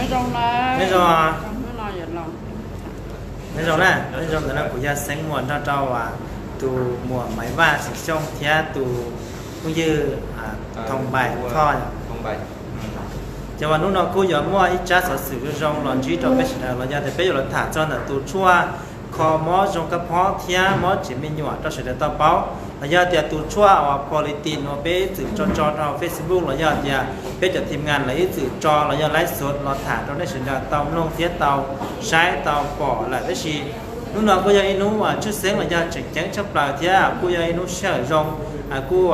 Nyob zoo, nyob zoo na, nyob zoo ntawm no kuv yog Xeeb Muas nrog rau tus muam Maiv Vaj Xeem Xyooj thiab tus phooj ywg Thoo Npais Thoj. Ces uas hnub no kuj yuav muaj ib tsab xov xwm zoo zoo los ntsib rau peb sawv daws los yog tias peb yuav los tham txog ntawm tus tshuaj kho mob zoo kab phob thiab mob tsev me nyuam rau sawv daws tau paub, los yog tias tus tshuaj uas Politin uas peb ib txwm tso tso rau Facebook los yog tias peb cov thim ngas lawv ib txwm tso los yog live shoot los tham rau nej sawv daws tau mloog thiab tau saib tau pom lawm. Tab sis hnub no kuj yog ib hnub uas tshwj xeeb los yog tseem ceeb tshaj plaws thiab kuj yog ib hnub sij hawm zoo, kuj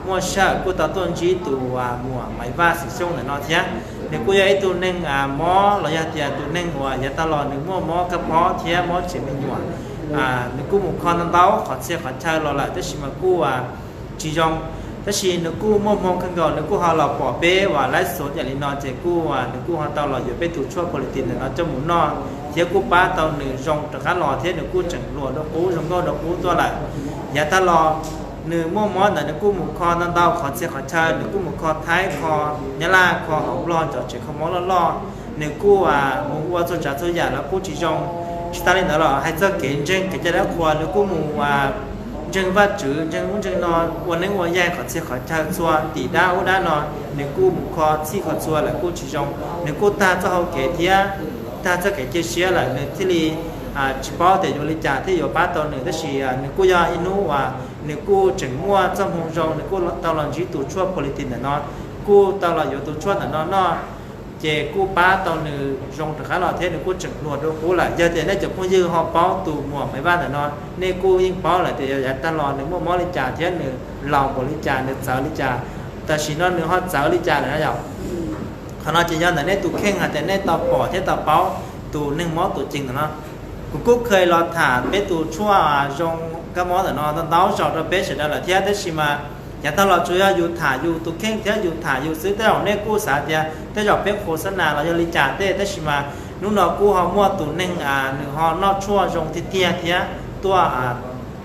muaj sij hawm kuj tau tuaj ntsib tus muam Maiv Vaj Xeem Xyooj ntawm no thiab. Nws kuj yog ib tug neeg mob los yog tias tus neeg uas yav tag los nws muaj mob kab phob thiab mob tsev me nyuam. Nws kuj mus kho ntau ntau qhov txhia qhov chaw los lawm tab sis mas kuj tsis zoo. Tab sis nws kuj muaj hmoo kawg nkaus nws kuj ho los pom peb uas live shoot yam li no ces kuj nws kuj ho tau los yuav peb tus tshuaj Politin ntawm no coj mus noj thiab kuj pab tau nws zoo rov qab los thiab nws kuj tseem hluas dua qub zoo nkauj dua qub tuaj lawm. Yav tag los nws muaj mob ntawd nws kuj mus kho ntau ntau qhov txhia qhov chaw, nws kuj mus kho Thaib kho Nyab Laj kho hauv Nplog cov tsev kho mob loj loj, nws kuj mus ua txhua tsav txhua yam los kuj tsis zoo. Tsis tas li ntawd los hais txog kev ntseeg kev cai dab qhuas nws kuj mus ntseeg Vajtswv ntseeg ub ntseeg no, ua neeb ua yaig qhov txhia qhov chaw txhua tim dab ub dab no, nws kuj mus kho txhij kho txhua lawm kuj tsis zoo. Nws kuj tag txoj hau kev thiab tag txoj kev cia siab lawm nws thiaj li tsis paub tias yuav li cas thiaj yuav pab tau nws. Tab sis nws kuj yog ib hnub uas nws kuj tseem muaj txoj hmoo zoo nws kuj tau los ntsib tus tshuaj Politin ntawm no, kuj tau los yuav tus tshuaj ntawm no noj, ces kuj pab tau nws zoo rov qab los thiab nws kuj tseem hluas dua qub lawm. Yog tias nej cov phooj ywg ho paub tus muam Maiv Vaj ntawm no, nej kuj yeej paub lawm tias yav tag los nws muaj mob li cas thiab nws laus npaum li cas nws txawv li cas, tam sim no nws ho txawv li cas lawm na yom. Qhov no ces yog ntawm nej tus kheej hais tias nej tau pom thiab tau paub tus neeg mob tus ceeg ntawm no. Kuv kuj kha los tham peb tus tshuaj zoo kab mob ntawm no ntau ntau zaus rau peb sawv daws lawm thiab tab sis mas yav tag los tsuas yog yus tham yus tus kheej thiab yus tham yus xwb, tej zaum nej kuj xav tias tej zaum peb qhuas xab nas los yog li cas tej, tab sis mas hnub no kuj ho muaj tus neeg nws ho noj tshuaj zoo tiag tiag thiab tuaj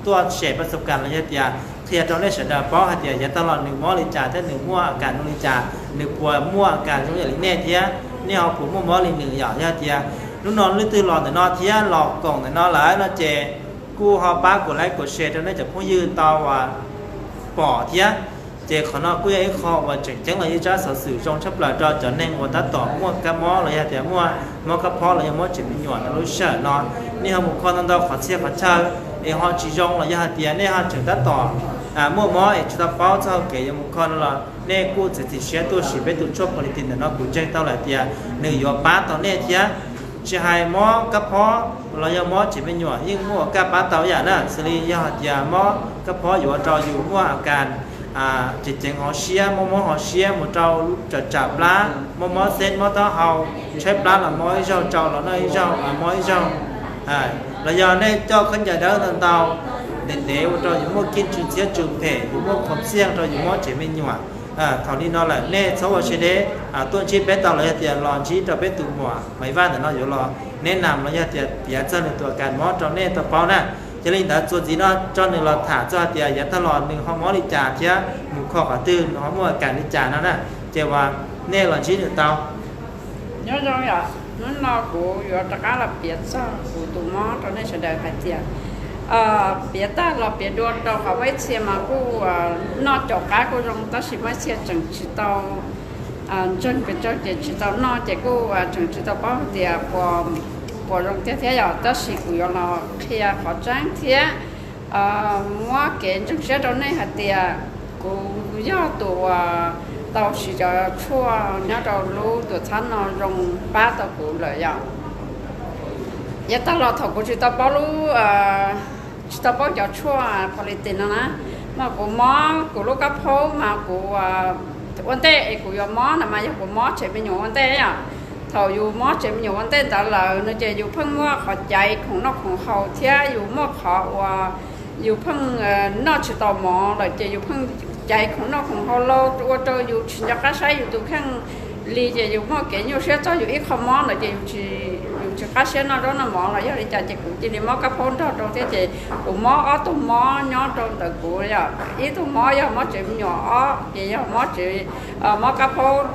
tuaj share pas xov kas los yog tias qhia rau nej sawv daws paub hais tias yav tag los nws mob li cas thiab nws muaj a kas zoo li cas, nws puas muaj a kas zoo yam li nej thiab nej ho puas muaj mob li nws yom. Yog tias hnub no leej twg los ntawm no thiab los koom ntawm no lawm no ces kuj ho pab kuv like kuv share rau nej cov phooj ywg tau pom thiab. Ces qhov no kuj yog ib qho uas tseem ceeb los yog ib tsab xov xwm zoo tshaj plaws rau cov neeg uas tab tom muaj kab mob los yog tias muaj mob kab phob los yog mob tsev me nyuam no lub sij hawm no. Nej ho mus kho ntau ntau qhov txhia qhov chaw es ho tsis zoo los yog hais tias nej ho tseem tab tom muaj mob es tsis tau paub txoj hau kev yuav mus kho no los nej kuj txiav txim siab tuaj sim peb tus tshuaj Politin ntawm no. Kuv ntseeg tau lawm tias nws yuav pab tau nej thiab. Tsis hais mob kab phob los yog mob tsev me nyuam yeej muaj kaj pab tau yam na, xws li yog hais tias mob kab phob yuav ua rau yus muaj a kas ceev ceev hauv siab, mob mob hauv siab mus rau tsam tsam plab, mob mob xeb mob taub hau, tshaib plab los mob ib zaug, tsau los noj ib zaug, mob ib zaug. Los yog nej coj khaub ncaws dawb ntau ntau ntev ntev ua rau yus muaj kiej ntsws ntxhiab ntsws phem, yus muaj khuam xiaj rau yus mob tsev me nyuam. Thaum li no lawm nej txhob ua siab deb, tuaj ntsib peb tau los yog tias los ntsib rau peb tus muam Maiv Vaj ntawm no yuav los neb nam los yog tias piav txog nws tus a kas mob rau nej tau paub na. Yog li ntawd txuas ntxiv no tso nws los tham txog hais tias yav tag los nws ho mob li cas thiab mus kho qhov twg nws ho muaj a kas li cas no na. Ces uas nej los ntsib nws tau. Nyob zoo yom, hnub no kuv yuav rov qab los piav txog kuv tus mob rau nej sawv daws hais tias, piav tag los piav dua rau qhov muaj ib txhia mas kuj noj caum qab kuj zoo tab sis muaj ib txhia tseem tsis tau ntseeg pes tsawg ces tsis tau noj ces kuj tseem tsis tau paub hais tias puas zoo tiag thiab yom. Tab sis kuv yuav los qhia qhov tseeb thiab muab kev ntseeg siab rau nej hais tias kuv yog tus uas tau siv cov tshuaj nyob rau lub tuam txhab no zoo pab tau kuv lawm yom. Yav tag los thaum kuv tsis tau paub lub, tsis tau paub cov tshuaj Politin no na, mas kuv mob kuv lub kab phaub mas kuv ua ntej es kuv yuav mob no mas yog kuv mob tsev me nyuam ua ntej yom. Thaum yus mob tsev me nyuam ua ntej ntawd lawm no ces yus pheej muaj qhov caiv khoom noj khoom haus thiab yus muaj qhov uas yus pheej noj tsis tau mov lawm ces yus pheej caiv khoom noj khoom haus los ua rau yus tsis nco qab saib yus tus kheej li ces yus muaj kev nyuaj siab txog yus ib qho mob ntawd ces yus tsis qab siab noj zaub noj mov los yog li cas ces kuv cia li mob kab phaub nrog rau thiab ces kuv mob ob tug mob nyob rau ntawm kuv yom. Ib tug mob yog mob tsev me nyuam, ob ces yog mob tsev, mob kab phaub.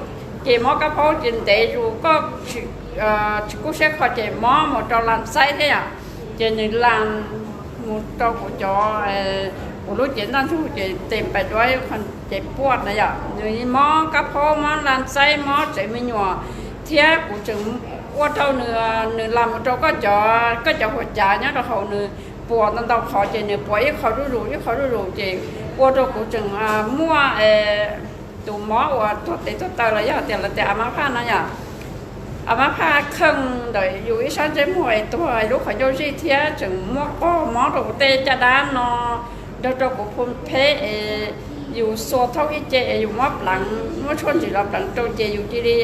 Ces mob kab phaub ces ntev zus koj tsis kub siab kho ces mob mus rau las xaib thiab yom. Ces nws las mus rau kuv cov, kuv lub cev ntaj ntsug ces tes pais duav ces puaj na yom. Nws mob kab phaub, mob las xaib, mob tsev me nyuam, thiab kuv tseem ua rau nws, nws las mus rau koj cov, koj cov huas cav nyob rau hauv nws puas ntau ntau qhov ces nws puas ib qho zuj zus ib qho zuj zus ces ua rau kuv tseem muaj tus mob uas tuag tes tuag taw los yog tias lawv tias a mab phaj no yom. A mab phaj kheej ntawm yus ib sab ntsej muag es tuag lub qhov ncauj zij thiab tseem muab qog mob rau kuv tej caj dab no, nrog rau kuv phu pheb es yus xuas thaub ib ce es yus mob pleev, muab tshuaj ntsis los pleev rau ces yus cia li,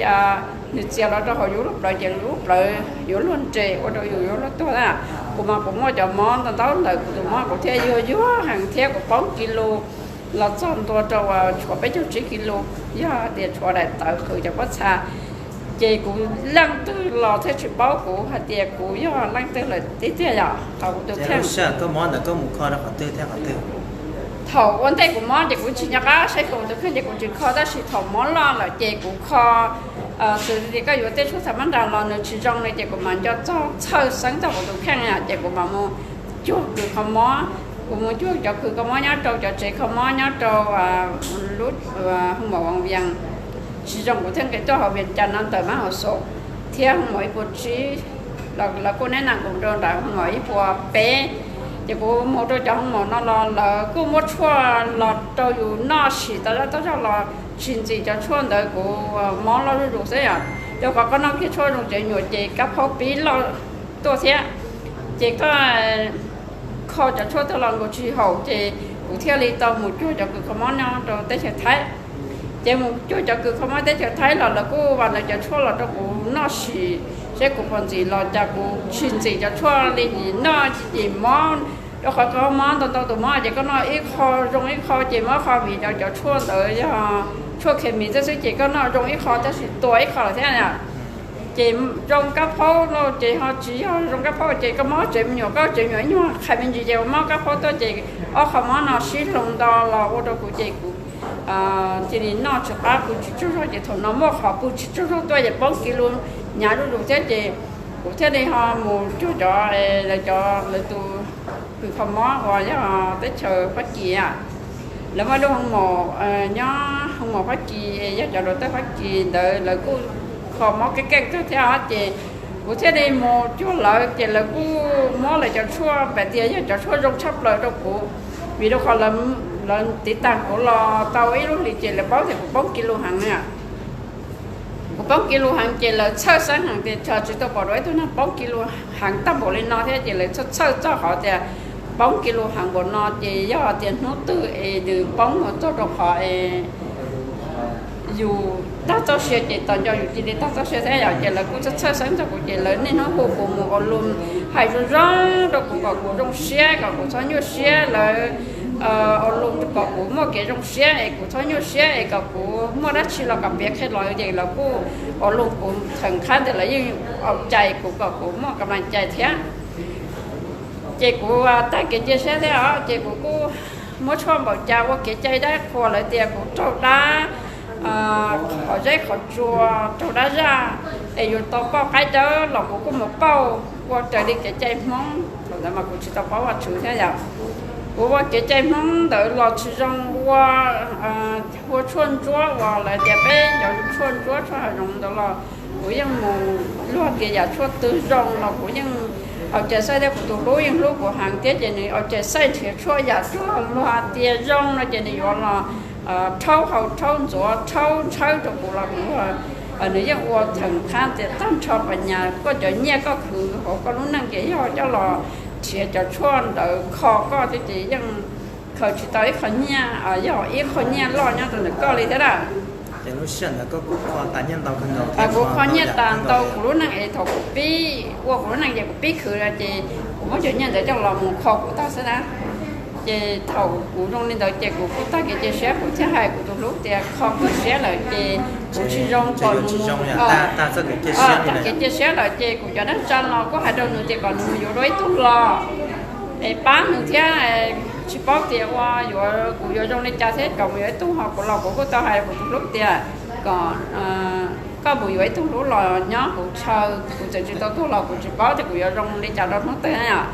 nws txias los rau hauv yus lub plawv ces lub plawv yuav luag nres ua rau yus yuav luag tuag na. Kuv mas kuv muaj cov mob ntau ntau ntawm kuv tus mob kuv thiaj yuag yuag heev thiab kuv poob kis lus los txog ntua rau tshuav peb caug tsib kis lus, yog tias tshuav daim tawv qhwv cov pob txha. Ces kuv leej twg los thiaj tsis paub kuv hais tias kuv yog leej twg lawm tiag tiag yom. Thaum kuv tus kheej, koj mob ntawd koj mus kho rau qhov twg thiab qhov twg? Thaum ua ntej kuv mob ces kuv tsis nco qab saib kuv tus kheej ces kuv tsis kho, tab sis thaum mob loj lawm ces kuv kho. Xws li koj yuav tej tshuaj txhav mab nras los nws tsis zoo li ces kuv mam nco txog txhawj xeeb txog kuv tus kheej ces kuv mam mus cuag kws kho mob. Kuv mus cuag cov kws kho mob nyob rau cov tsev kho mob nyob rau lub hoo maum Vas Vias. Tsis zoo kuv thiaj nqis tuaj hauv Vias Cas no ntawm Mab Hauv Xaum thiab hoo maum ib puas tsib, lawv kuj neb nas kuv rau ntawm hoo maum ib puas peb. Ces kuv mus rau cov hoo maum no los lawv kuj muab tshuaj los rau yus noj sim tau zaj tau zog los tsis ntxim cov tshuaj ntawd kuv mob loj zuj zus xwb yom. Rau qhov koj noj kiag tshuaj zoo tsev me nyuam ces kab phaub pib loj tuaj thiab. Ces koj kho cov tshuaj tuaj los nkaus tsis haum ces kuv thiaj li tau mus cuag cov kws kho mob nyob rau teb chaws Thaib. Ces mus cuag cov kws kho mob teb chaws Thaib los lawv kuj vam lawv cov tshuaj los rau kuv noj sim seb kuv puas ntxim los cas kuv tsis ntxim cov tshuaj li, noj ces mob. Rau qhov kho mob ntau ntau tus mob ces koj noj ib qho zoo ib qho ces mob qho vim cov, cov tshuaj ntawd yog tshuaj khes mis xwb xwb ces koj noj zoo ib qho tab sis tua ib qho lawm thiab. Ces zoo kab phaub no ces ho tsis yog zoo kab phaub ces koj mob tsev me nyuam, koj tsev me nyuam ib nyuag qhais me ntsis ces mob kab phaub tuaj ces ob qho mob no sib hloov nto los ua rau kuv ces kuv cia li noj tsis qab, pw tsis tsaug zog ces thaum no muaj qhov pw tsis tsaug zog tuaj ces poob kis lus hnyav zuj zus thiab ces kuv thiaj li ho mus cuag cov, lawv cov, lawv tus kws kho mob uas yog teb chaws Fab Kis. Lawv muaj ib lub hoo maum nyob hoo maum Fab Kis, yog cov doctor Fab Kis ntawd lawv kuj kho mob keej keej kawg thiab os. Ces kuv thiaj li mus cuag lawv ces lawv kuj muab lawv cov tshuaj pem tias yog cov tshuaj zoo tshaj plaws rau kuv, vim rau qhov lawv tiv tas kuv los tau ib lub hlis ces lawv paub tias kuv poob kis lus heev na. Kuv poob kis lus heev ces lawv txhawj xeeb heev tias tsis tau pom dua ib tug neeg poob kis lus heev tag npaum li no thiab ces lawv txhawj txhawj txog qhov tias poob kis lus heev npaum no ces yog tias hnub twg es nws poob mus txog rau qhov es yus tag txoj sia ces tos nco yus cia li tag txoj sia thiab yom. Ces lawv kuj txhawj txhawj xeeb txog kuv ces lawv niaj hnub hu kuv mus ua lus, hais zoo zoo rau kuv kom kuv zoo siab, kom kuv txhob nyuaj siab. Lawv ua lus kom kuv muaj kev zoo siab es kuv txhob nyuaj siab es kom kuv muaj dab tsi los kom piav qhia los ces lawv kuj ua lus kuv theem qhab ntawd lawv yeej au cai kuv kom kuv muaj kam lais cai thiab. Ces kuv tag kev cia siab thiab os, ces kuv kuj muab tshuaj npaum cas ua kev cai dab qhuas lawv tias kuv raug dab qhov zeb qhov tsua, raug dab zaj, es yuav tau pauj qaib dawb los kuv kuj mus pauj ua raws li kev cai Hmoob. Thaum ntawd mas kuv tsis tau paub Vajtswv thiab yom. Kuv ua kev cai Hmoob ntawd los tsis zoo, ua, ua tshuaj ntsuab uas lawv tias peb cov tshuaj ntsuab tshuaj hav zoov ntawd los kuv yeej mus, luag tias yam tshuaj twg zoo los kuv yeej au cai xaij thiab. Kuv tus hlub yeej hlub kuv heev thiab ces nws au cai xaij nrhiav tshuaj yam tsuag luag tias zoo no ces nws yuav los rhaub haus rhaub ntxuav rhaub ntshawb rau kuv los kuv, nws yeej ua theem qhab tias tag nrho pas nyas koj cov nyiaj koj khwv hauv koj lub neej ces yog coj los nrhiav cov tshuaj ntawd kho koj thiab ces yeej khaws tsis tau ib qho nyiaj, yog ib qho nyiaj loj nyob rau ntawm koj li thiab lawm. Kuv kho nyiaj tas ntau kuv lub neej es thaum kuv pib ua kuv lub neej ces kuv pib khwv ces kuv muab cov nyiaj ntawd coj los mus kho kuv tag xwb na. Ces thaum kuv zoo li ntawd ces kuv kuj tag kev cia siab, kuv thiaj hais kuv tus hlub tias kho kuv siab lawm ces kuv tsis zoo kom nws mus, tag kev cia siab lawm ces kuv cov neej tsa los kuj hais rau nws tias kom nws mus yuav dua ib tug los es pab nws thiab, tsis paub tias ua yuav, kuv yuav zoo li cas thiab kom mus yuav ib tug ho kuv los kuv kuj tau hais kuv tus hlub tias kom koj mus yuav ib tug hlub los nyob kuv chaw, kuv txawm tsis tau tuag los kuv tsis paub tias kuv yuav zoo li cas rau hnub twg na yom.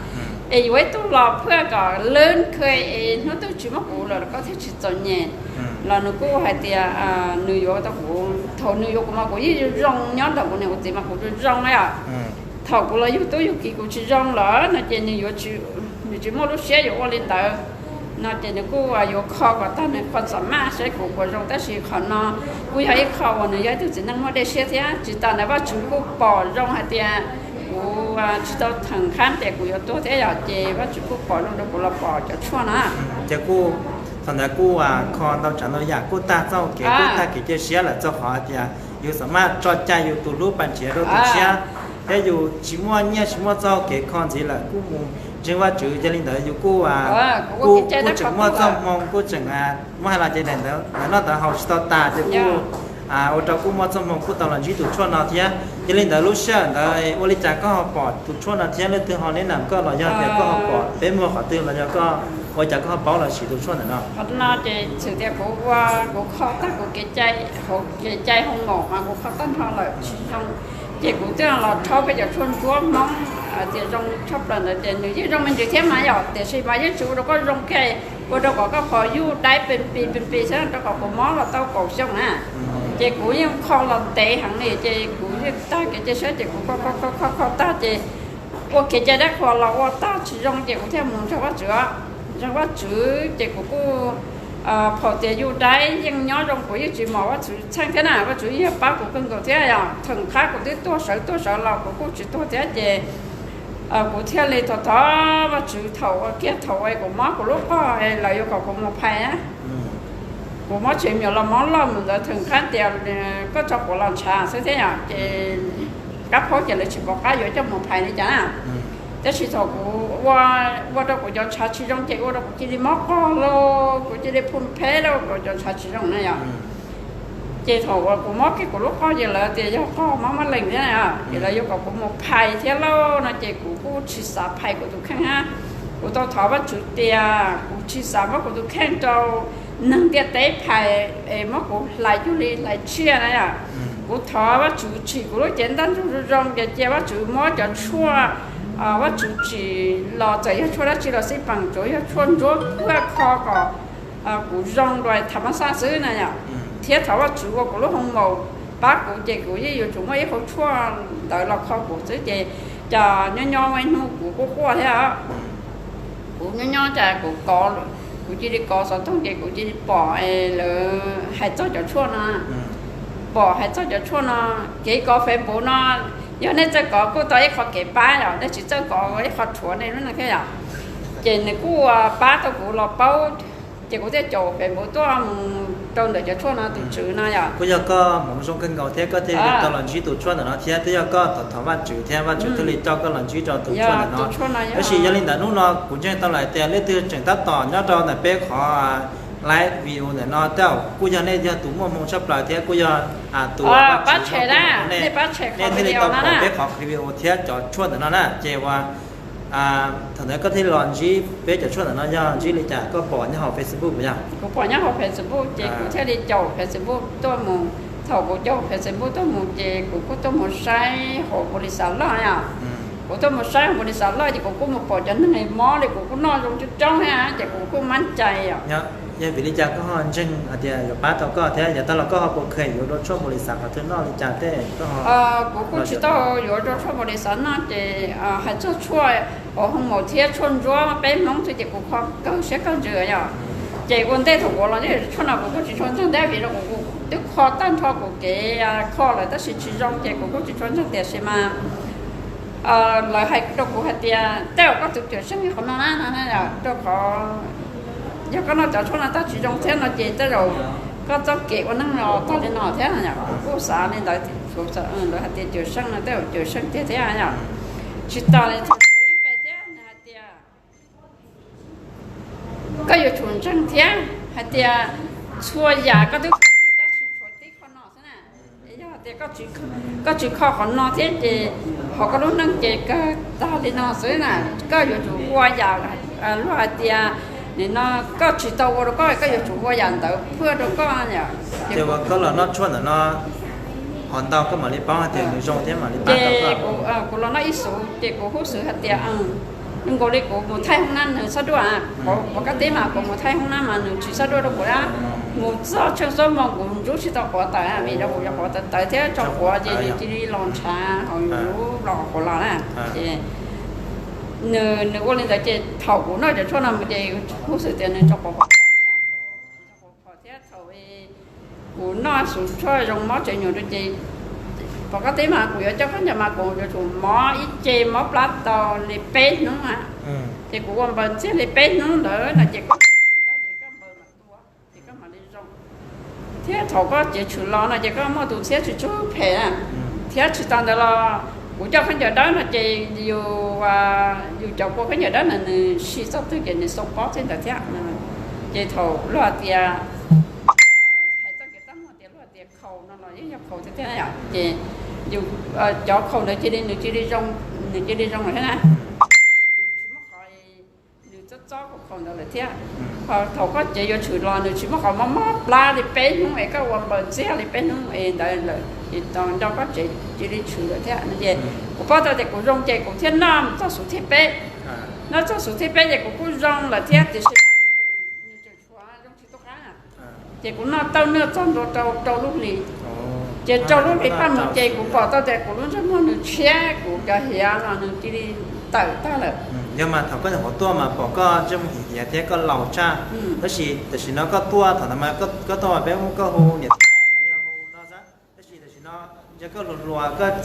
Es yuav ib tug los phaj kom lwb khw es hnub twg tsis muaj kuv lawm los koj thiaj tsis txom nyem. Los nws kuj hais tias nws yuav tau kuv, thaum nws yuav kuv mas kuv yeej zoo nyob nrog kuv niam kuv txiv mas kuv zoo zoo na yom. Thaum kuv los yug tub yug kiv kuv tsis zoo lawm no ces nws yuav, nws tsis muaj lub siab yuav ua li ntawd no ces nws kuj yuav kho kom tag nws qhov xam maj saib kuv puas zoo, tab sis qhov no kuj yog ib qho uas nws yog ib tug txiv neej muaj dej siab thiab. Tsis tas ntawd Vajtswv kuj pom zoo hais tias kuv tsis tau theem qhab tias kuv yuav tuag thiab yom, ces Vajtswv kuj pom zoo rau kuv los pom cov tshuaj na. Ces kuj thaum ntawd kuj kho ntau tsav ntau yam kuj tag txoj kev, kuj tag kev cia siab lawm txog qhov tias yus xam maj tso cai yus tus hlub pab nrhiav rau tus tshiab, thiab yus tsis muaj nyiaj tsis muaj txoj kev kho ntxiv lawm kuj mus ntseeg Vajtswv. Yog li ntawd yus kuj kuj tseem muaj txoj hmoo kuj tseem muab hais los ces daim ntawd noj ntawd haus tsis tau tas ces kuj ua rau kuj muaj txoj hmoo kuj tau los ntsib tus tshuaj no thiab. Yog li ntawd lub sij hawm ntawd ua li cas koj ho pom tus tshuaj no thiab leej twg ho neb nam koj los yog tias koj ho pom peb muag qhov twg los yog koj ua cas koj ho paub los siv tus tshuaj ntawm no? Qhov no ces txwm tias kuv ua, kuv kho tag kuv kev cai, hauv kev cai hoo maum mas kuv kho tag nrho lawm tsis zoo, ces kuv thiaj los rhaub peb cov tshuaj ntsuab Hmoob tias zoo tshaj plaws ntawd ces nws yeej zoo me ntsis thiab mas yom, tiam sis mas yeej tsis ua rau koj zoo kiag, ua rau kom koj qhov yuj daib pes pis pes pis xwb, rau qhov kuv mob los tau kaum xyoo na. Ces kuv yeej kho los ntev heev li ces kuv yeej tag kev cia siab ces kuv kho kho kho kho tag ces ua kev cai dab qhuas los ua tag tsis zoo ces kuv thiaj mus ntseeg Vajtswv. Ntseeg Vajtswv ces kuv kuj, phaum tias yuj daib yeej nyob zoo kuv yeej tsis mos Vajtswv txheej thiab na, Vajtswv yeej pab kuv kawg nkaus thiab yom. Theem qhab kuv twb tuag sawv tuag sawv los kuv kuj tsis tuag thiab ces kuv thiaj li thov thov Vajtswv thaum ua kiag thaum uas kuv mob kuv lub qog lawv yuav kom kuv mus phais na. Kuv mob tsev nyuam los mob loj mus ntawd theem qhab tias koj tso quav los ntshav xwb thiab yom, ces kab phaub ces lawv tsis pom qab yuav coj mus phais li cas na. Tab sis thaum kuv ua, ua rau kuv cov ntshav tsis zoo ces ua rau kuv cia li mob qog lauj, kuv cia li phu pheb lauj, kuv cov ntshav tsis zoo na yom. Ces thaum uas kuv mob kiag kuv lub qog ces lawv tias yog qog mob mab lees thiab na, ces lawv yuav kom kuv mus phais thiab lauj no ces kuv kuj tsis xav phais kuv tus kheej na. Kuv tau thov Vajtswv tias kuv tsis xav muab kuv tus kheej rau neeg ntiaj teb phais es muab kuv hlais cuag li hlais tsiaj na yom. Kuv thov Vajtswv tsim kuv lub cev ntaj ntsug zoo zoo ces cia Vajtswv muab cov tshuaj Vajtswv tsim los txawm yog tshuaj dab tsi los xij peem, tsuav yog tshuaj ntsuab kuj kho kom kuv zoo dua tham mas xaj xwb na yom. Thiab thov Vajtswv ua kuv lub hoo maum pab kuv ces kuv yeej yuav tsum muaj ib qho tshuaj ntawd los kho kuv xwb ces cas nyob nyob muaj ib hnub kuv kuj quaj thiab. Kuv nyob nyob cas kuv kov, kuv cia li kov xov tooj ces kuv cia li pom lawv hais txog cov tshuaj no. Pom hais txog cov tshuaj no, kev kov Facebook no, yog nej txawj kov kuj tau ib qho kev pab yom, nej tsis txawj kov ib qho rhuav nej lub neej thiab yom. Ces nws kuj pab tau kuv los paub, ces kuv thiaj caum Facebook tuaj mus rau ntawm cov tshuaj no tus tswv no yom. Kuj yog koj hmoov zoo kawg nkaus thiab koj thiaj li tau los ntsib tus tshuaj ntawm no thiab, twb yog koj thov thov Vajtswv thiab Vajtswv thiaj li coj koj los ntsib rau tus tshuaj ntawm no. Tab sis yog li ntawd hnub no kuv ntseeg tau lawm tias leej twg tseem tab tom nyob rau ntawm peb qhov live video ntawm no tej zaum kuj yog nej yog tus muaj hmoo tshaj plaws thiab kuj yog tus pab tshem na, nej pab tshem, nej thiaj li tau pom peb qhov video thiab cov tshuaj ntawm no na. Ces ua thaum ntawd koj thiaj los ntsib peb cov tshuaj ntawm no yog ntsib li cas, koj pom nyob hauv Facebook puas yog? Kuv pom nyob hauv Facebook ces kuv thiaj li caum Facebook tuaj mus. Thaum kuv caum Facebook tuaj mus ces kuv kuj tuaj mus saib hauv npaum li xav loj yom. Kuv tuaj mus saib hauv npaum li xav loj ces kuv kuj mus pom cov neeg mob li kuv kuj noj zoo coob coob thiab ces kuv kuj mab cai yom. Yog vim li cas koj ho ntseeg hais tias yuav pab tau koj thiab yav tag los koj ho puas kheev yuav rau tshuaj npaum li xav qhov twg noj li cas tej? Kuv kuj tsis tau yuav rau tshuaj npaum li xav noj ces hais txog tshuaj hauv hoo maum thiab tshuaj ntsuab peb Hmoob xwb ces kuv kho kawg siab kawg ntsws yom. Ces ua ntej thaum kuv los ntsib tshuaj no kuv kuj tsis tshua ntseeg thiab vim rau kuv twb kho tag nrho kuv kev kho lawm tab sis tsis zoo ces kuv kuj tsis tshua ntseeg tiam sis mas lawv hais rau kuv hais tias tej zaum koj tus cawm seej qhov no na, rau qhov yog koj noj cov tshuaj no tag tsis zoo thiab no ces tej zaum koj txoj kev ua neej no tag li no thiab no yom. Kuv kuj xav li ntawd, lawv hais tias cawm seej no tej zaum cawm seej tiag thiab yom. Tsis tas li thaum tshuav ib qe thiab nws hais tias koj yuav tsum ntseeg thiab hais tias txhua yam koj twb kho txhij tab sis tshuav tib qho no xwb na. Yog tias koj tsis kho qhov no thiab ces hauv koj lub neej ces kawg tag li no xwb na. Koj yuav tsum ua yam luag hais tias Nim no koj tsis tau ua rau koj, koj yuav tsum ua yam ntawd phuaj rau koj yom. Ces uas koj los noj tshuaj ntawm no qhov ntau koj mam li paub hais tias nws zoo thiab mam li pab tau koj. Kuv los noj ib xuv ces kuv hub xwm hais tias zoo nkaus li kuv mus thaij hoob nab nws xob duaj, pom kab teb mas kuv mus thaij hoob nab mas nws tsis xob duaj rau kuv na. Mus txog tsheej xuab moos kuv ntsub tsis tau quav tawm vim rau kuv cov quav tawv tawv thiab tso quav ces nws cia li los ntshav hauv yus lub los quav los na. Ces nws nws ua li ntawd ces thaum kuv noj cov tshuaj no mus ces hub xwm tias nws tso quav phom na yom. Tso quav phom thiab thaum kuv noj xuv tshuaj zoo mob tsev nyuam rau ces pom kab teb mas kuv yuav coj khaub ncaws mas kuv yuav tsum mob ib ce mob plab tau li peb hnub na. Ces kuv ua npaws ntxiag li peb hnub ntawd no ces koj cev tshwm tag ces koj npaws mam tua ces koj mam li zoo. Thiab thaum koj cev tshwm los no ces koj muaj tus ntxhiab tsis tshua phem na. Thiab tsis tas ntawd los kuv coj khaub ncaws dawb no ces yus, yus cov kua khaub ncaws dawb no nws si txog twg ces nws xoo pob txij ntawd thiab. Ces thaum luag hais tias, hais txoj kev txaj muag tias luag hais tias khaus no los yeej yog khaus tiag tiag yom. Ces yus, cov khaus ntawd cia li nws cia li zoo, nws cia li zoo lawm thiab na. Ces yus tsis muaj qhov nws txob txob khaus ntawd lawm thiab. Ho thaum koj cev yuav tshwm los nws tsis muaj qhov mob mob plab li peb hnub es koj ua npaws ntxiag li peb hnub es ntawd lawm ces nco koj cev cia li tshwm lawm thiab no ces kuv paub tau tias kuv zoo ces kuv thiaj noj txoj xuv thib peb. Noj txoj xuv thib peb ces kuv kuj zoo lawm thiab tiam sis nws tseem tshuav zoo tsis tu qab. Ces kuv noj tauj noj txog ntua rau rau lub hlis. Ces rau lub hlis paj mus ces kuv pom tau tias kuv lub ntsej muag nws tshiab, kuv cov hiav los nws cia li tawm tag lawm. Yog mas thaum koj nyuam qhuav tuaj mas pom koj ntsej muag hiav thiab koj laus tshaj. Tab sis tam sim no koj tuaj thaum ntawd mas koj tuaj mas peb muab koj hu niam tais los yog hu no xwb. Tab sis tam sim no yog koj hluas hluas,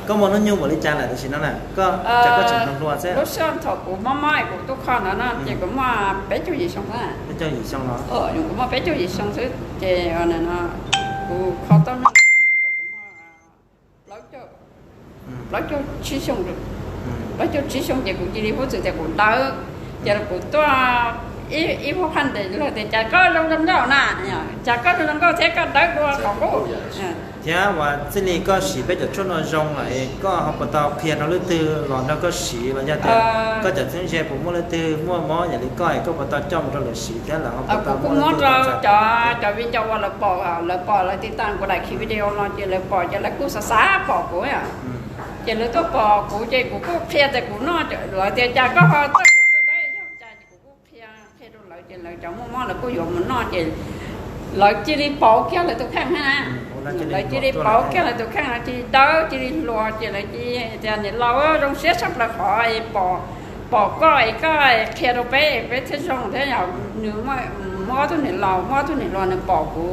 koj muaj hnub nyoog npaum li cas lawm tam sim no na? Koj, cas koj tseem hluas hluas xwb? Lub sij hawm thaum kuv mob mob kuv tuaj kho ntawd no ces kuv muaj peb caug yim xyoo xwb. Peb caug yim xyoo los? Kuv muaj peb caug yim xyoo xwb ces kuv kho tau no plaub caug tsib xyoo, plaub caug tsib xyoo ces kuv cia li hub txwm tias kuv dawb. Ces kuv tuaj ib huab phaj ntes luag tias cas koj zoo zoo nkauj na, cas koj zoo zoo nkauj thiab koj dawb dua qhov qub. Thiab uas txij li koj siv peb cov tshuaj no zoo lawm es koj ho puas tau qhia rau leej twg los nrog koj siv los yog tias koj cov txheeb ze puas muaj leej twg muaj mob yam li koj es koj puas tau coj mus rau lawv siv thiab lawv ho puas tau muaj leej twg tau txais? Cov viv ncaus uas lawv pom, lawv pom lawv tiv tam kuv daim khiv video no ces lawv pom ces lawv kuj xav xav pom kuv. Ces lawv tuaj pom kuv ces kuv kuj qhia tias kuv noj, lawv tias cas koj ho txawj txawj dawb yog cas ces kuv kuj qhia, qhia rau lawv ces lawv cov muaj mob lawv kuj yuav mus noj ces lawv cia li pauv kiag lawv tus kheej na. Lawv cia li pauv kiag lawv tus kheej, lawv cia li dawb cia li hluas ces lawv cia li tias niam laus zoo siab tshaj plaws qhov pom koj es koj qhia rau peb peb thiaj zoo thiab yog nws muaj ob tug niam laus muaj ob tug niam hluas nws pom kuv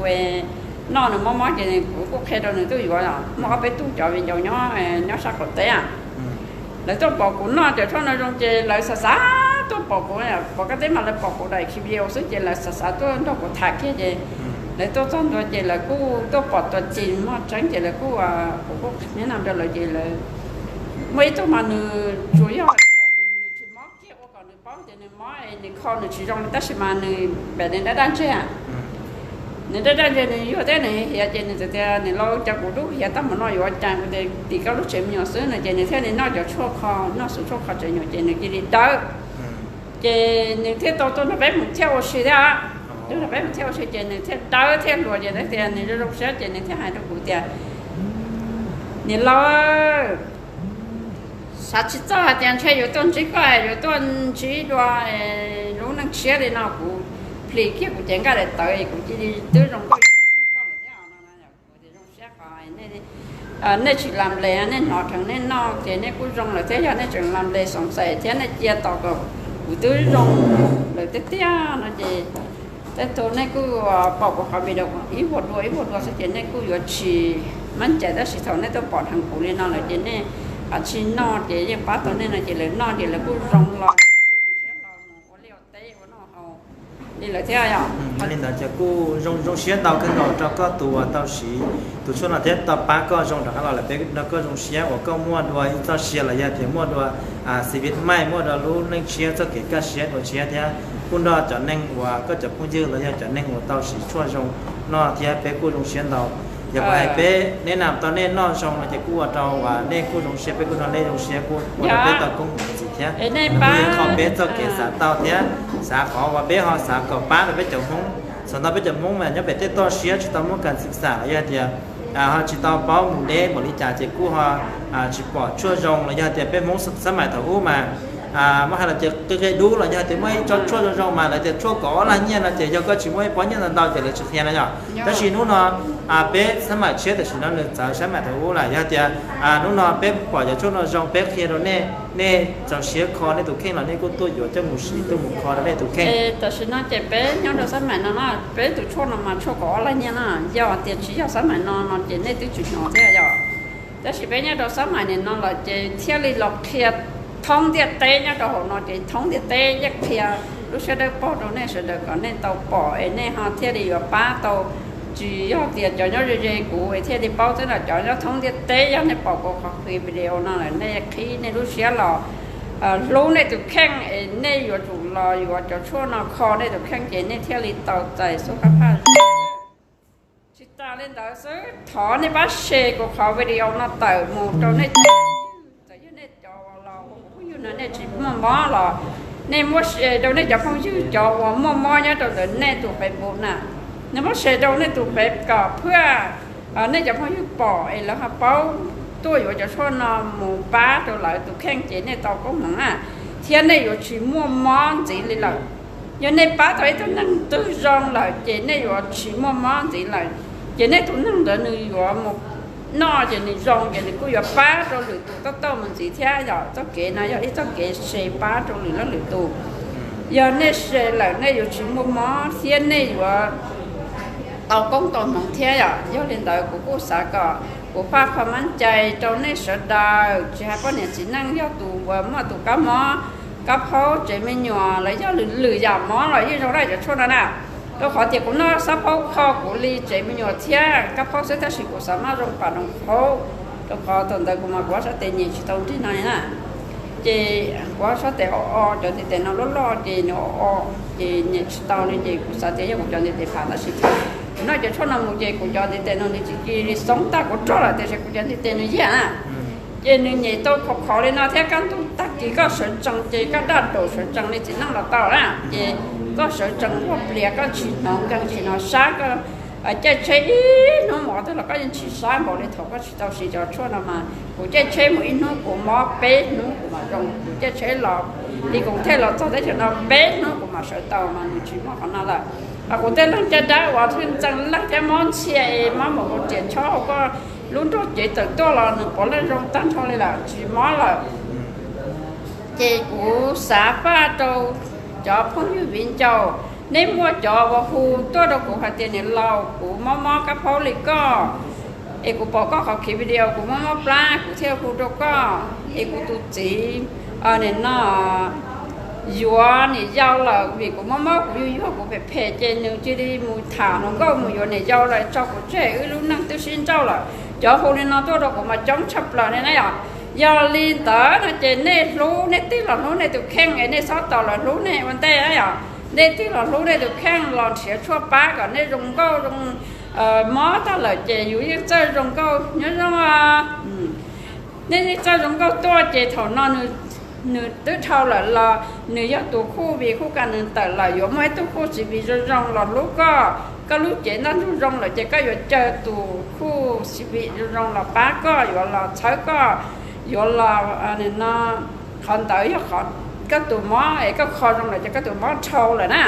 noj nws mob mob ces kuv kuj qhia rau nws tuaj yuav, muaj ob peb tug cov viv ncaus nyob sab qaum teb. Lawv tuaj pom kuv noj cov tshuaj no zoo ces lawv xav xav tuaj pom kuv, pom koj teb mas lawv pom kuv daim video xwb ces lawv xav xav tuaj nrog kuv tham kiag ces lawv tuaj txog ntua ces lawv kuj tuaj pom tua ci muaj tseeb ces lawv kuj, kuv kuj neb no rau lawv ces lawv muaj ib tug mas nws tsuas yog hais tias nws tsis mob kiag ua kom nws paub tias nws mob nws kho nws tsis zoo tab sis mas nws pem nws daj daj ntseg. Nws daj daj ntseg nws yuag thiab nws hiav ces nws txawm tias niam laus cas kuv lub hiav tag mus no yuav cas, kuv tias tim koj lub tsev me nyuam xwb no ces nws thiaj li noj cov tshuaj kho, noj xuv tshuaj kho tsev nyuam ces nws cia li dawb. Ces nws thiaj tau tuaj nrog peb mus thiab ua si thiab. Tuaj nrog peb mus thiab ua si ces nws thiaj dawb thiaj hluas ces tias nws zoo zoo siab ces nws thiaj hais rau kuv tias niam laus, xav tsis txog hais tias ntshe yuav tuaj ntsib koj, yuav tuaj ntsib dua lub neej tshiab li no. Kuv plis kiag kuv cev nkaj daim tawv kuv cia li twb zoo nkauj koj lawm thiab no. Kuv tias zoo siab qhov nej tsis lam nples, nej hnov dheev nej noj ces nej kuj zoo lawm thiab, yog nej tseem lam nples xoom xais thiab nej cia tos kom kuv twb zoo lawm tiag tiag no ces tej tug nej kuj pom kuv qhov video ib vuag dua ib vuag dua xwb ces nej kuj yuav tsis mab ncaim, tab sis thaum nej tuaj pom dheev kuv li no lawm ces nej kav tsij noj ces yeej pab tau nej no ces lawv noj ces lawv kuj zoo los, lawv kuj zoo siab los mus ua liaj ua teb ua noj haus li lawm thiab yom. Li ntawd ces kuj zoo zoo siab ntau kawg nkaus rau koj tus uas tau siv tus tshuaj no thiab tau pab koj zoo rov qab los lawm. Peb nrog koj zoo siab uas koj muaj dua ib txoj sia los yog tias muaj dua xis vis maij, muaj dua lub neej tshiab txoj kev kaj siab dua tshiab thiab kuj nrog cov neeg uas koj cov phooj ywg los yog cov neeg uas tau siv tshuaj zoo noj thiab peb kuj zoo siab ntau. Yog hais peb neb nam tau nej noj zoo no ces kuj ua rau uas nej kuj zoo siab, peb kuj nrog nej zoo siab, kuj ua rau peb tau koob hmoov ntxiv. Thiab qhov peb txoj kev xav tau thiab xav qhov uas peb ho xav kom pab rau peb cov Hmoob. Thaum ntawd peb cov Hmoob mas nyob pem tej toj siab tsis tau muaj kas xim xam los yog tias ho tsis tau paub mus deb npaum li cas ces kuj ho tsis pom tshuaj zoo los yog tias peb Hmoob xab maim thaum ub mas muab hais los ces qia qia dub los yog tias muaj ib tsob tshuaj zoo zoo mas lawv tias tshuaj kaum ob lag nyiaj no ces yog koj tsis muaj ib pob nyiaj ntau ntau ces lawv tsis qhia no yom. Tab sis hnub no peb xab maim tshiab tam sim no nws txawv xab maim thaum ub lawm, yog tias hnub no peb pom cov tshuaj no zoo peb qhia rau nej, nej txaus siab kho nej tus kheej los nej kuj tuaj yuav coj mus siv tuaj mus kho rau nej tus kheej. Tam sim no ces peb nyob rau xab maim no no, peb tus tshuaj no mas tshuaj kaum ob lag nyiaj no, yog tias tsis yog xab maim no no ces nej twb tsis hnov thiab yom. Tab sis peb nyob rau xab maim nim no lawm ces thiaj li los qhia thoob ntiaj teb nyob rau hauv no ces thoob ntiaj teb yeej qhia lub siab dawb paug rau nej sawv daws kom nej tau pom es nej ho thiaj li yuav pab tau. Tsis yog tias cov nyob ze ze kuv es thiaj li paub xwb no, cov nyob thoob ntiaj teb yog nej pom kuv qhov video no lawm nej qhib nej lub siab los hlub nej tus kheej es nej yuav tsum los yuav cov tshuaj no kho nej tus kheej ces nej thiaj li tau txais xub qab phaj. Tsis tas li ntawd xwb, thov nej pab share kuv qhov video no tawm mus rau nej cov phooj ywg, txawm yog nej cov uas los ua kuv phooj ywg no nej tsis muaj mob los nej muab share rau nej cov phooj ywg cov uas muaj mob nyob rau ntawm nej tus Facebook na. Nej muab share rau nej tus Facebook kom phwaj nej cov phooj ywg pom es lawv ho paub tuaj yuav cov tshuaj no mus pab rau lawv tus kheej ces nej tau koob hmoov na, thiab nej yuav tsis muaj mob ntxiv li lawm. Yog nej pab tau ib tug neeg twg zoo lawm ces nej yuav tsis muaj mob ntxiv lawm, ces nej tus neeg ntawd nws yuav mus noj ces nws zoo ces nws kuj yuav pab rau lwm tus tau tau mus ntxiv thiab yom. Txoj kev no yog ib txoj kev share pab rau lwm leej lwm tus. Yog nej share lawm nej yuav tsis muaj mob thiab nej yuav tau koob tau hmoov thiab yom. Yog li ntawd kuv kuj xav kom kuv faj qhov mab cai rau nej sawv daws, tsis hais poj niam txiv neej, yog tus uas muaj tus kab mob, kab phaub, tsev me nyuam los yog lwm lwm yam mob los yeej zoo lawm cov tshuaj no na. Rau qhov tias kuv noj xab phaub kho kuv li tsev me nyuam thiab kab phaub xwb tab sis kuv xav maj zoo pam rau phaub, rau qhov thaum ntawd kuv mas kuv ob sab tes nyem tsis tau nrig no li na. Ces kuv ob sab tes o o, cov ntiv tes no loj loj ces nws o o, ces nyem tsis tau li ces kuv xav tias yog kuv cov ntiv tes pham tab sis kuv noj cov tshuaj no mus ces kuv cov ntiv tes no nws tsis cia li xoob tag, kuv rog lawm tiam sis kuv cov ntiv tes nws yiag na. Ces nws nyem tau khov khov li no thiab kaj ntug tag kis koj sawv tsees ces koj daj daum sawv tsees li txiv neej los tau na. Ces koj sawv tsees ua pliag koj tsis hnov nkees tsis hnov sab, koj caij tsheb ib hnub mus qhov twg los koj yeej tsis sab npaum li thaum koj tsis tau siv cov tshuaj no mas kuv caij tsheb mus ib hnub kuv mob peb hnub kuv mam zoo, kuv caij tsheb los li kuv thiaj los txog teb chaws no peb hnub kuv mam sawv tau mas nws tsis muaj qhov no lawm. Mas kuv tej leeg caj dab uas pheej ntxeev leej caj mob ntxhia es mob mus ua riam chob hauv koj lub nrog cev tawm tuaj los nws puav leej zoo tag nrho li lawm tsis mob lawm. Ces kuv xav faj rau cov phooj ywg viv ncaus, neb muaj cov uas hu tuaj rau kuv hais tias niam laus kuv mob mob kab phaub li koj, es kuv pom koj qhov khiv video kuv mob mob plab kuv thiaj hu rau koj, es kuv tus txiv nim no yuav niam yau lawm vim kuv mob mob kuv yuag yuag kuv phem phem ces nws cia li mus tham hluas nkauj mus yuav niam yau lawm tso kuv tseg wb lub neej twb sib nrauj lawm. Cov hu li no tuaj rau kuv mas coob tshaj plaws li na yom. Yog li ntawd no ces nej hlub nej tig los hlub nej tus kheej es nej txhob tos lawv hlub nej ua ntej na yom. Nej tig los hlub nej tus kheej los nrhiav tshuaj pab kom nej zoo nkauj zoo mob tag lawm ces yus yeej txawj zoo nkauj nyob zoo. Nej yeej txawj zoo nkauj tuaj ces thaum no nws twb dhau lawm los nws yog tus khuj vim khuj ka nws tawm lawm yuav muaj ib tug khuj txiv vim zoo zoo los hlub koj. Koj lub cev ntaj ntsug zoo lawm ces koj yuav caw tus khuj txiv vim zoo zoo los pab koj, yuav los txhawb koj, yuav los no. Qhov ntawd yog qhov koj tus mob es koj kho zoo lawm ces koj tus mob dhau lawm na.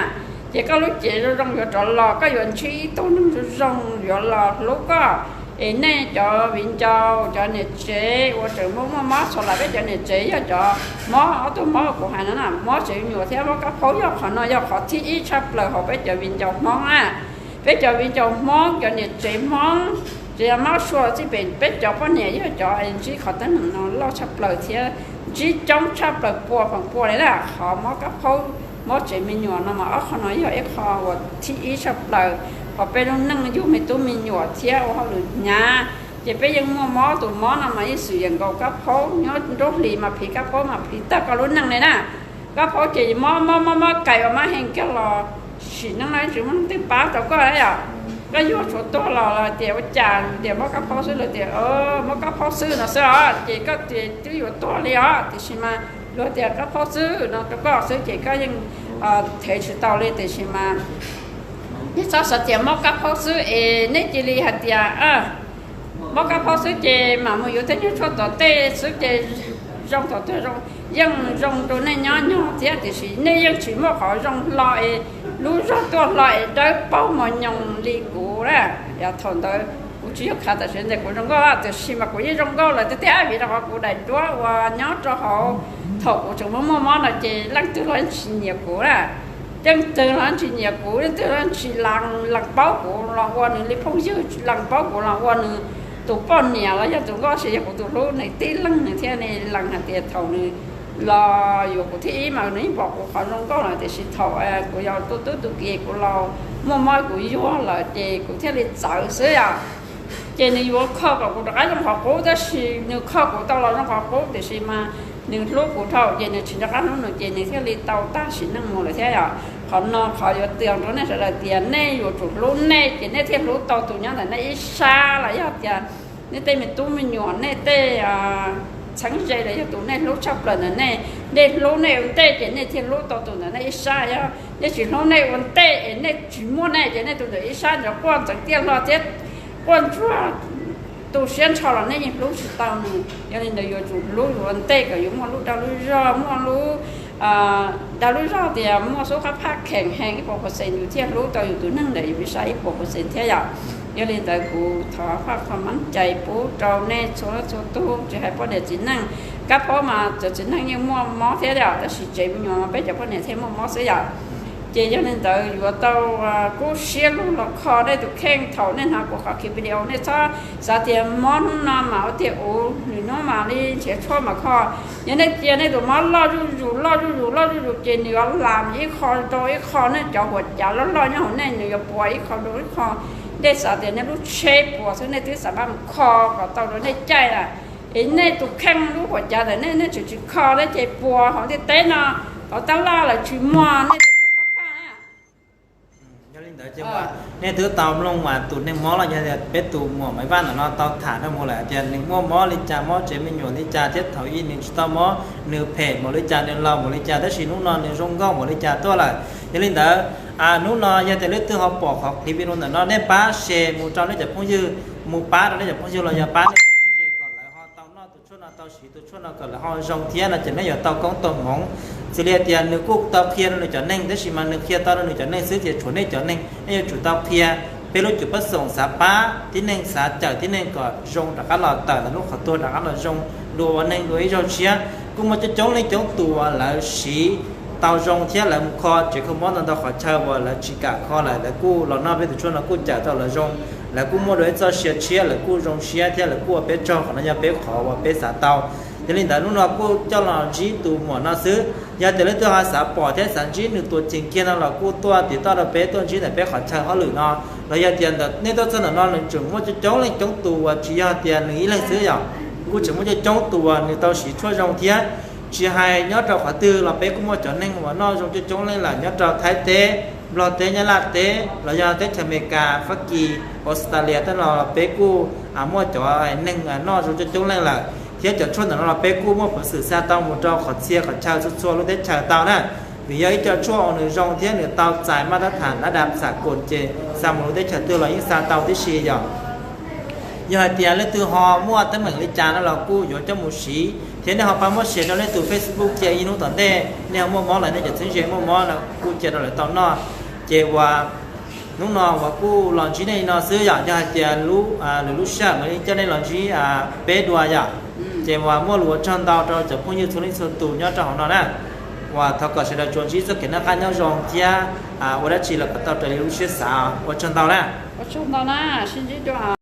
Ces koj lub cev zoo zoo yuav rov los, koj yuav ntsib ib tug neeg zoo zoo yuav los hlub koj. Es nej cov viv ncaus cov niam tsev uas tseem muaj muaj mob txhua lawm, peb cov niam tsev yog cov mob ob tug mob kuv hais no na, mob tsev me nyuam thiab mob kab phaub yog qhov no yog qhov thib ib tshaj plaws hauv peb cov viv ncaus Hmoob na. Peb cov viv ncaus Hmoob cov niam tsev Hmoob tsis yog mob sua txij pem, peb cov poj niam yog cov ntsib qhov teeb meem no loj tshaj plaws thiab ntsib coob tshaj plaws pua feem pua li na. Qhov mob kab phaub mob tsev me nyuam no mas ob qho no yog ib qho uas thib ib tshaj plaws hauv peb lub neej yug me tub me nyuam thiab ua hauj lwm hnyav. Ces peb yeej muaj mob, tus mob no mas yeej xwm yeem nkaus kab phaub, nyob nruab hlis mas phiv kab phaub mas phiv tag koj lub neej li na. Kab phaub ces mob mob mob mob kais ua mab heev kiag los sim neej no yeej tsis muaj leej twg pab tau koj yom. Koj yuav tshuav tuag los lawv tias ua cas tias mob kab phaub xwb, lawv tias mob kab phaub xwb no xwb os, ces koj tias twb yuav tuag li os, tiam sis mas Luag tias kab phaub xwb no rau koj xwb ces koj yeej thev tsis tau li, tiam sis mas nej txhob xav tias mob kab phaub xwb es nej cia li hais tias mob kab phaub xwb ces mam mus yuav tej nyuag tshuaj tom tej xwb ces zoo thaum twg zoo, yeej zoo rau nej nyob nyog thiab, tiam sis nej yeej tsis muaj qhov zoo hlo es lub zog tuaj hlo es dawb paug mos nyoos li kuv na. Yog thaum ntawd kuv tsis yog khav tam sim ntawd kuv zoo nkauj, tiam sis mas kuv yeej zoo nkauj lawm tiag tiag vim rau qhov kuv daim duab uas nyob rau hauv thaum kuv tseem muaj muaj mob no ces leej twg los tsis nyiam kuv na. Leej twg los tsis nyiam kuv, leej twg los tsis lees, lees paub kuv los ua nws li phooj ywg, lees paub kuv los ua nws tus poj niam los yog tus nkauj, sis yog kuv tus hlub, nws tib leeg nws thiaj li lees hais tias thaum nws los yuav kuv thib ib mas nws yeej pom kuv qhov zoo nkauj lawm, tiam sis thaum kuv yog tu tub tu kiv kuv los muaj mob kuv yuag lawm ces kuv thiaj li txawv xwb yom. Ces nws yuav kho kom kuv rov qab zoo qhov qub, tab sis nws kho kuv tau los zoo qhov qub, tiam sis mas nws hlub kuv dhau ces nws tsis nco qab hlub nws ces nws thiaj li tau tag sim neej mus lawm thiab yom. Qhov no qhov yuav txias rau nej sawv daws tias nej yuav tsum hlub nej ces nej thiaj hlub tau tus nyob ntawm nej ib sab, los yog tias nej tej me tub me nyuam, nej tej txheeb ze los yog tus nej hlub tshaj plaws ntawm nej, nej hlub nej ua ntej ces nej thiaj hlub tau tus ntawm nej ib sab. Yog nej tsis hlub nej ua ntej es nej tsis muaj nej ces nej tus ntawm ib sab ntawd quaj ntxeev tiaj hlo thiab quaj ntsuag tu siab nrho los nej yeej hlub tsis tau nws. Yog li ntawd yuav tsum hlub yuav ua ntej kom yuav muaj lub dag lub zog, muaj lub dag lub zog tias muaj xub qab phaj kheem heev ib puas percent yus thiaj hlub tau yus tus neeg ntawm yus ib sab ib puas percent thiab yom. Yog li ntawd kuv thov faj qhov mab cai pub rau nej txhua txhua tug, tsis hais poj niam txiv neej. Kab phaub mas cov txiv neej yeej muaj mob thiab yom, tab sis tsev me nyuam peb cov poj niam thiaj muaj mob xwb yom. Ces yog li ntawd yuav tau kub siab lug los kho nej tus kheej thaum nej hnov kuv qhov clip video. Nej txhob xav tias mob hnub no mas ua tiag ua nws hnub mas li nrhiav tshuaj mas kho. Yog nej cia nej tus mob loj zuj zus loj zuj zus loj zuj zus ces nws yuav lam ib qho rau ib qho, nej cov huas cav loj loj nyob hauv nej nws yuav puas ib qho rau ib qho. Nej xav tias nej lub tsheb puas xwb nej twb xav pab mus kho kom tau rau nej caij lawm. Es nej tus kheej lub huas cav ntawm nej nej tseem tsis kho thiab ces puas hauv ntiaj teb no, hauv tab laj lawm tsis muaj nej tus xub qab phaj na. Yog li ntawd ces nej twb tau mloog mas tus neeg mob los yog tias peb tus muam Maiv Vaj ntawm no tau tham rau mus lawm tias nws muaj mob li cas, mob tsev me nyuam li cas thiab thaum ub nws tsis tau mob nws phem npaum li cas, nws laus npaum li cas, tab sis hnub no nws zoo nkauj npaum li cas tuaj lawm. Yog li ntawd hnub no yog tias leej twg ho pom qhov clip video ntawm no nej pab share mus rau nej cov phooj ywg, mus pab rau nej cov phooj ywg los yog pab nej cov txheeb ze kom lawv ho tau noj tus tshuaj no, tau siv tus tshuaj no kom lawv ho zoo thiab no ces nej yuav tau koob tau hmoov. Xws li tias nws kuj tau qhia rau nws cov neeg, tab sis mas nws qhia tau rau nws cov neeg xwb ces tshuav nej cov neeg nej yuav tsum tau qhia. Peb lub cuv pab xoom xav pab tib neeg, xav cawm tib neeg kom zoo rov qab los tawm ntawm lub qhov tuag rov qab los zoo, dua ua neeg dua ib zaug tshiab. Kuj muaj coob coob leej coob tus uas lawv siv tau zoo thiab lawv mus kho tsev kho mob ntau ntau qhov chaw uas lawv tsis kam kho lawm, lawv kuj los noj peb tus tshuaj no kuj cawm tau lawv zoo. Lawv kuj muaj dua ib txoj sia tshiab, lawv kuj zoo siab thiab lawv kuj ua peb tsaug. Qhov no yog peb qhov uas peb xav tau. Yog li ntawd hnub no kuj coj los ntsib tus muam no xwb. Yog tias leej twg ho xav pom thiab xav ntsib nws tus ceem kiag no los kuj tuaj tim toj rau peb tuaj ntsib ntawm peb qhov chaw hauj lwm no. Los yog tias ntawm nej tuaj txog ntawm no nws tseem muaj coob coob leej coob tus uas tsis yog tias nws ib leeg xwb yom, kuj tseem muaj coob coob tus uas nws tau siv tshuaj zoo thiab. Tsis hais nyob rau qhov twg los peb kuj muaj cov neeg uas noj zoo coob coob leej lawm nyob rau Thaib teb, Nplog teb, Nyab Laj teb, los yog teb chaws Amelikas, Fab Kis, Australia tej no los peb kuj muaj cov neeg noj zoo coob coob leej lawm. Thiab cov tshuaj ntawm no los peb kuj muaj peev xwm xa tau mus rau qhov txhia qhov chaw txhua txhua lub teb chaws tau na. Vim yog ib co tshuaj uas nws zoo thiab nws tau txais maj tab tham dab dab xam koos ces xa mus lub teb chaws twg los yeej xa tau tib si yom. Yog hais tias leej twg ho muaj teeb meem li cas no los kuj yuav coj mus siv thiab nej ho pab muab share rau nej tus Facebook cia ib hnub tom ntej nej ho muaj mob los nej cov txheeb ze muaj mob no kuj cia rau lawv tau noj. Ces uas hnub no uas kuj los ntsib nej li no xwb yom. Yog hais tias lwm lub sij hawm mam li coj nej los ntsib peb dua yom. Ces uas muaj lus ua tsaug ntau rau cov phooj ywg txhua leej txhua tus nyob rau hauv no na. Uas thov kom sawv daws tsuas ntsib txoj kev noj qab nyob zoo thiab ua dab tsi los kom tau raws li lub siab xav. Ua tsaug ntau na. Ua tsaug ntau na, sib ntsib dua.